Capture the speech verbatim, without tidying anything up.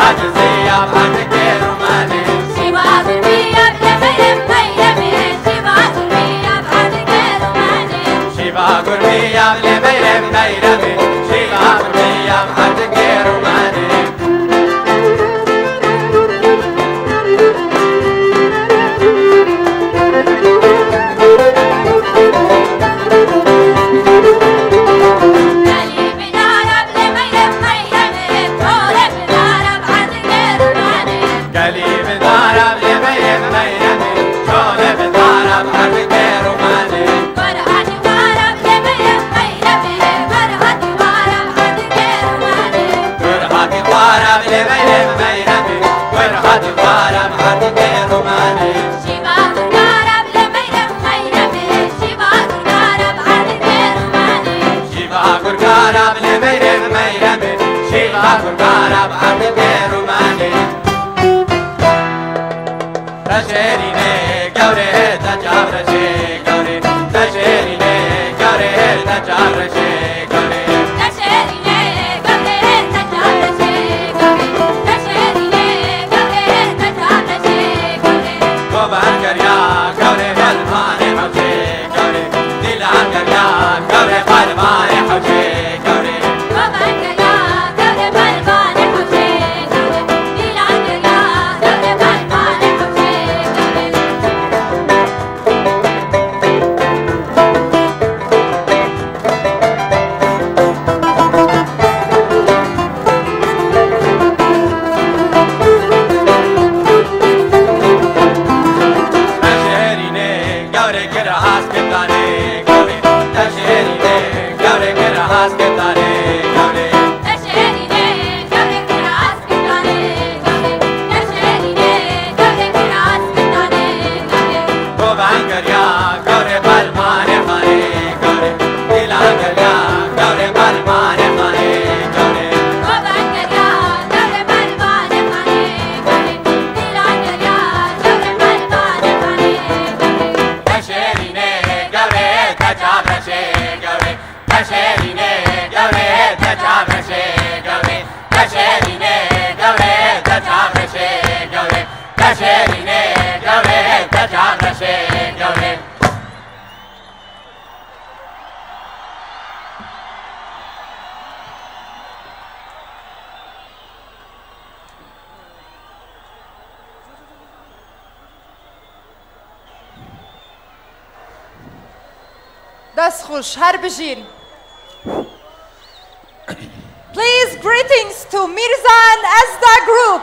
Şîva gurmiya bi lê meyremê, şîva gurmiya bi lê meyrem meyremê, şîva gurmiya bi erdikê rûmenê. Gelî bi dara bi lê meyrem meyremê, şole bi dara bi erdikê rûmenê. Gur hatî xwara bi lê meyrem meyremê, gur hatî xwara bi erdikê rûmenê. Şîva gurgara bi lê meyrem meyremê, şîva gurgara bi erdikê rûmenê. Şîva gurgara bi lê meyrem meyremê, şîva gurgara bi erdikê rûmenê. Te şêrînê gewrê, te çavreşê gewrê, te şêrînê gewrê, te çavreşê gewrê. Te şêrînê gewrê, te çavreşê gewrê, te şêrînê gewrê, te çavreşê gewrê. Goban geriya gewrê, belmanê hewcê gewrê, dîlan geriya gewrê, belmanê hewcê gewrê. Goban geriya gewrê, belmanê hewcê gewrê, dîlan geriya gewrê, belmanê hewcê gewrê. Teşerîne gawre kira asketane gawre. Teşerîne gawre kira asketane gawre. Teşerîne gawre kira asketane gawre. Teşerîne gawre kira asketane gawre. Govan geriya gawre, palmane xane gawre. Dîlan geriya gawre, palmane xane gawre. Govan geriya gawre, palmane xane gawre. Dîlan geriya gawre, palmane xane gawre. Teşerîne gawre, te çavreşê gawre. Teşerîne gawre, te çavreşê gawre. Teşerîne gawre, te çavreşê gawre. Teşerîne gawre, te çavreşê gawre. Dest xweş, her bijîn. Please, greetings to Mirza and Ezda Group.